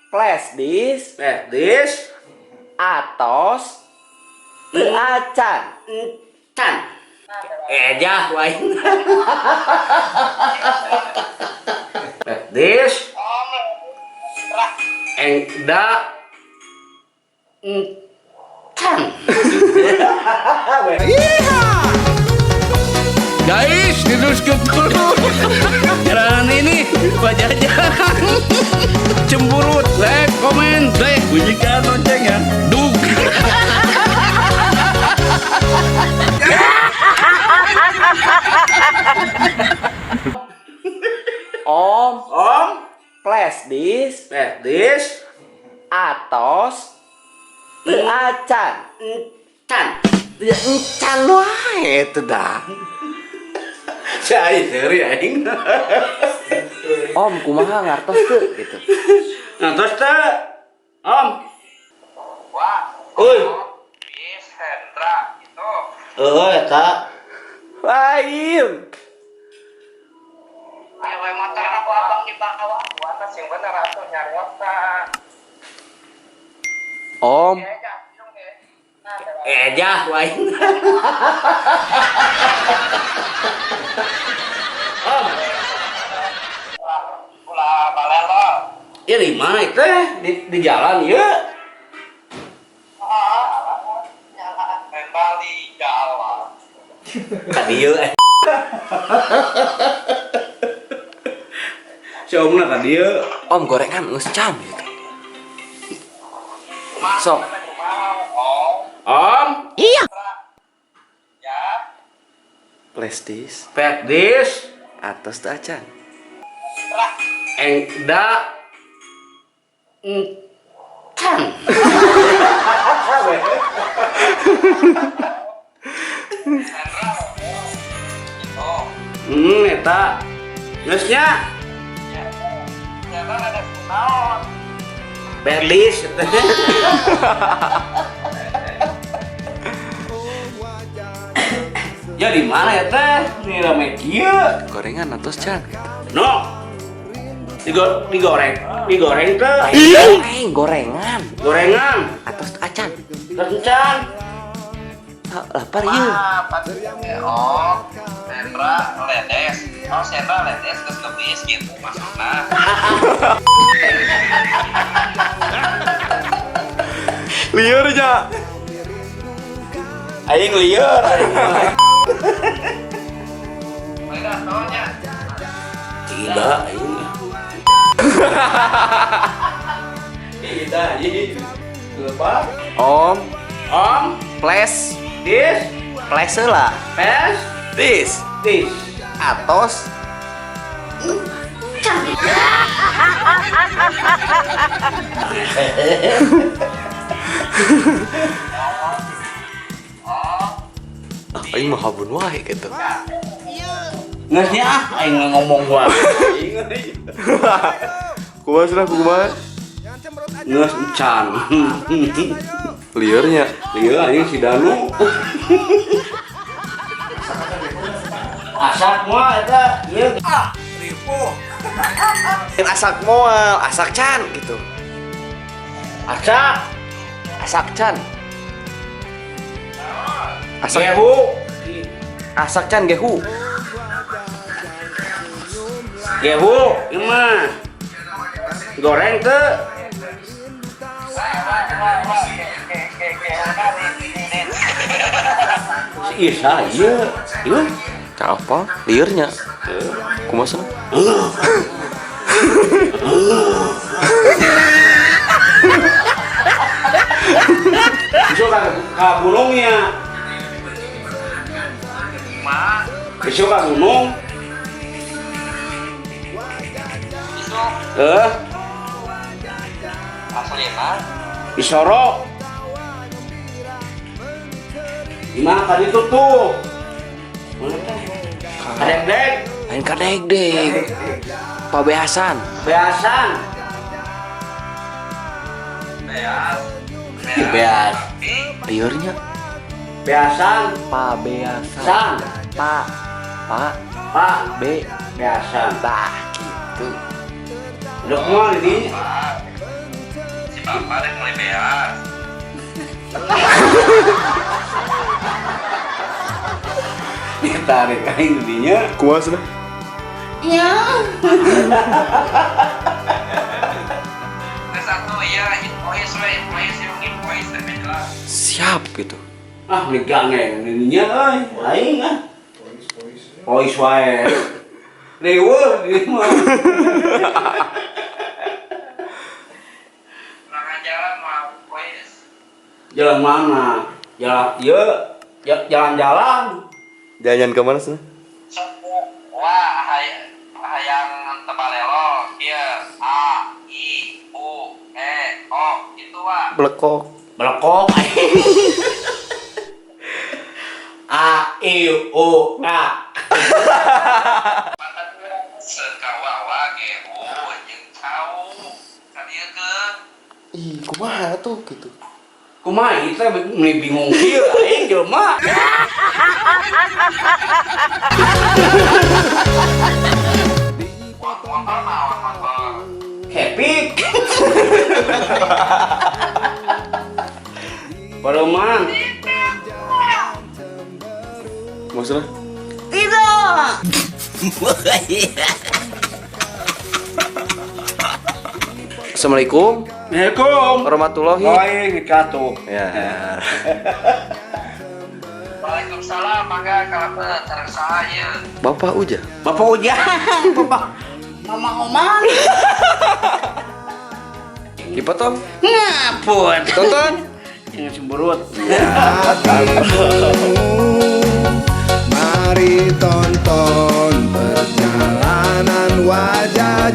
Flash disk. Flash disk. Atos teu acan. Can. Ejah wae. Flash disk. Engda. Can. Guys, diteruskan dulu. Jalan ini Pak Jajang. Cemburut, like, komen, like, bunyikan loncengnya. Duk. Om. Om. Flash disk. Flash disk. Atos teu acan. Can. Ya encan wae teu dah. Saya seri aing. Om kumaha ngartos teu gitu. Ngartos teu? Om. Wah. Euy. Bis Hendra gitu. Heuh eta. Lain. Ayo motor aku abang di bawah. Warna sing bener atuh nyariota. Om. Ejah wae. Om. Ulah balelo. Ya di mana teh? Di jalan ieu. Jalan. Bali jalan. Ka dieu eh. Si Omna ka dieu. Om gorengan geus can gitu. Sok. Om. Iya. Ya. Flash disk. Flash disk. Atos teu acan. Engda. Can. Eta. Geus nya. Berlis. Ya di mana ya teh? Ini rame kieu. Gorengan atos can gitu. No. Digoreng, digoreng teh. Goreng, gorengan. Gorengan. Atos teu acan. Terus can. Lapar ieu. Oh, Sendra ledes. Oh, Sendra ledes terus ke bis gitu maksudna. Lieur nya. Aing lieur aing. Beda taunya. Tidak aing. Tidak aing. Lupa. Om. Om. Flash. Dis. Flash lah. Pes. Dis. Dis. Atos. Aing mah habun wae gitu. Geus nya ah aing ngomong wae. Kumaha cenah kumaha? Geus encan. Liurnya. Lieur anjing si Danu. Asak moal eta ieu. Ah, ripuh. Asak moal, asak can gitu. Asak. Asak can. Asak gehu. Asak can gehu. Gehu ieu mah. Goreng teu? Si Isa ieu. Ieu. Ka apa? Liurnya. Kumaha cenah? Besok ka gunungnya. Besok ka gunung. Besok. Aslina. Isoro. Gimana tadi itu tuh? Mana teh? Kadek-dek. Lain kadek-dek. Pabeasan. Beasan. Beas. Beas. Liurnya. Beasan. Pabeasan. San. Pa. Pa. Pa. B. Beasan. Bah gitu. Udah mau ini. Bapak rek meuli beas. Ditarik aing dinya. Kumaha cenah? Ya. Geus atuh ieu invoice we, invoice yung invoice teh jelas. Siap gitu. Ah, megang ge dinya euy, aing ah. Pois wae. Riweuh di mah. Kurang jalan mau invoice. Jalan mana? Jalan ieu jalan-jalan. Jalan-jalan ke mana cenah? Sok wah hayang tebalelo kieu A I U E O gitu wah. Blekok. Belekok. A I U A. Sekawawa ge U jeung cau ka dieu keun. Ih, kumaha tuh gitu. Kumaha ieu teh meuni bingung kieu aing jelema. Motor naon motor. Happy. Paruman. Maksudnya? Tidak. Assalamualaikum Assalamualaikum. warahmatullahi. Wabarakatuh. Ya. Waalaikumsalam mangga kalapet sareng saha ieu. Bapak Uja. Bapak Ujang, Bapak Mama Oman. Dipotong. Ngapun. Tonton. Jangan cemberut. Mari tonton perjalanan wajah.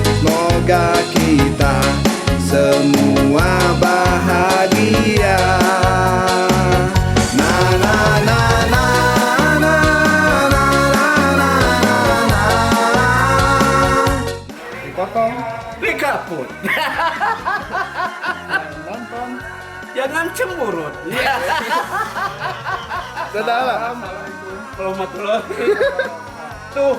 Semoga kita semua bahagia. Na na na na na na na na na. Dipotong. Dikaput. Nonton. Jangan cemberut. Dadah. Warahmatullahi. Tuh.